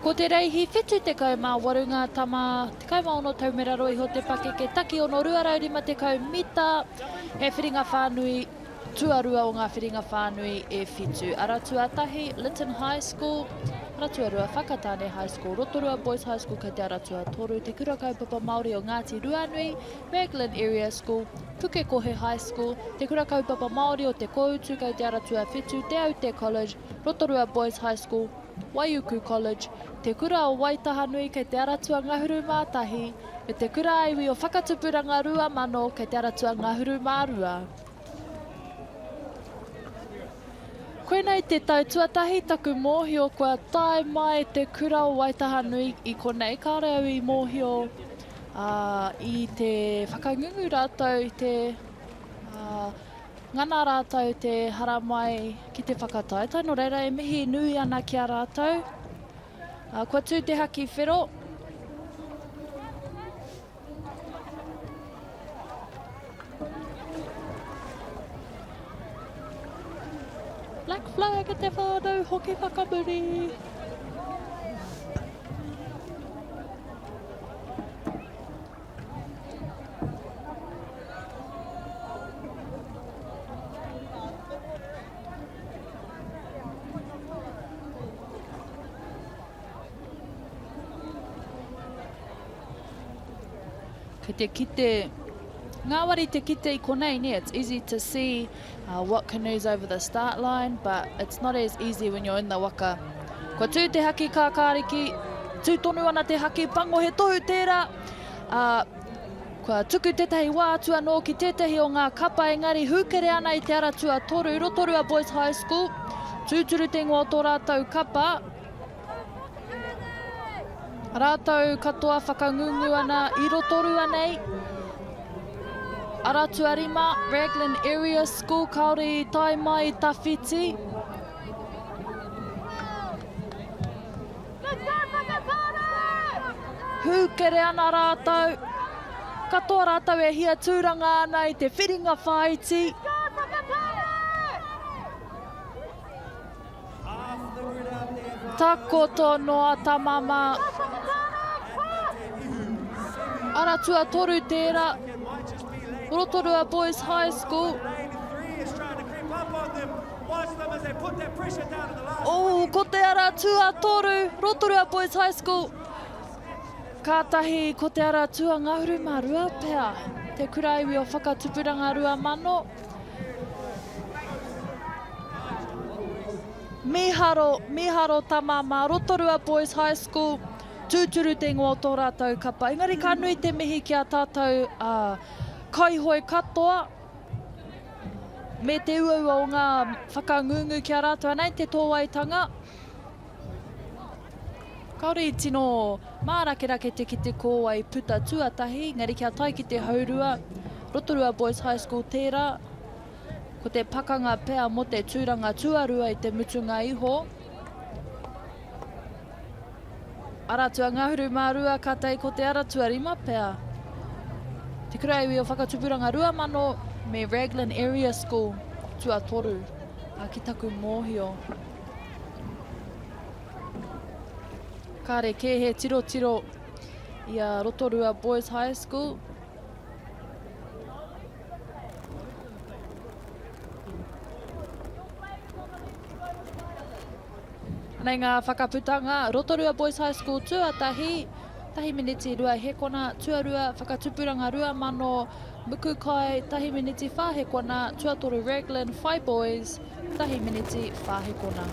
Ko te reihi 78 ngā tama, 16 tau me raro iho te pakeke, takiono 250 mita, he whiringa whānui, tuarua o ngā whiringa whānui e whitu. Ara tuatahi, Lytton High School, ara tuarua, Whakatāne High School, Rotorua Boys High School kei te ara tuatoru, Te Kura Kaupapa Māori o Ngāti Ruanui, Raglan Area School, Pukekohe High School, Te Kura Kaupapa Māori o Te Kōutu kei te ara tuawhitu, Te Aute College, Rotorua Boys High School, Waiuku College, Te Kura o Waitahanui kei Te Aratua Ngahuru mā Tahi, me Te Kura Iwi o Whakatupuranga 2000 kei Te Aratua Ngahuru mā Rua. Koinei te tau tuatahi taku mōhio kua tae mai Te Kura o Waitahanui i konei, kāore au i mōhio i te whakangungu rātou i te Ngana rātou te haramai ki te whakataetae, nō reira e mihi nui ana ki a rātou. Kua tū te haki whero. Black flag e te whānau, hoki whakamuri. Kei te kite, ngāwari te kite i konei, ne? It's easy to see uh, what canoes over the start line, but it's not as easy when you're in the waka. Kua tū te haki kākāriki, tū tonu ana te haki pango, he tohu tērā. Ā, kua tuku tētahi wā atu anō ki tētahi o ngā kapa engari hūkere ana i te ara tuatoru, Rotorua Boys High School. Tūturu te ingoa o tō rātou kapa. Rātou katoa whakangungu ana i Rotorua nei. Ara tuarima, Raglan Area School, kāore i tae mai i tawhiti. Hūkere ana rātou. Katoa rātou e hia tūranga ana i te whiringa whāiti. Takoto noa tama mā. Ara tuatoru tērā. Rotorua Boys High School. Oh, ko te ara tuatoru, Rotorua Boys High School. Kātahi ko te ara tuangahuru mā rua pea, te kuraiwi o Whakatupuranga 2000. Mīharo, mīharo tama mā Rotorua Boys High School. Tūturu te ingoa o tō rātou kapa. Engari ka nui te mihi ki a tātou uh, kaihoe katoa. Me te uaua o ngā whakangungu ki a rātou anei te tōwaitanga. Kāore i tino mārakerake te kite ko wai puta tuatahi, engari kia tae ki te haurua, Rotorua Boys High School tērā, ko te pakanga pea mō te tūranga tuarua i te mutunga iho. Ara tuangahuru mā rua ka tei ko te ara tuarima pea. Te Kura Iwi o Whakatupuranga 2000 me Raglan Area School tuatoru, a ki taku mōhio. Kāre kē he tirotiro i a Rotorua Boys High School. Anei ngā whakaputanga, Rotorua Boys High School tuatahi, tahi miniti rua hekona, tuarua, whakatupuranga 2000, Muku Kai, tahi miniti whā hekona, tuatoru Raglan, Whai Boys, tahi miniti whā hekona.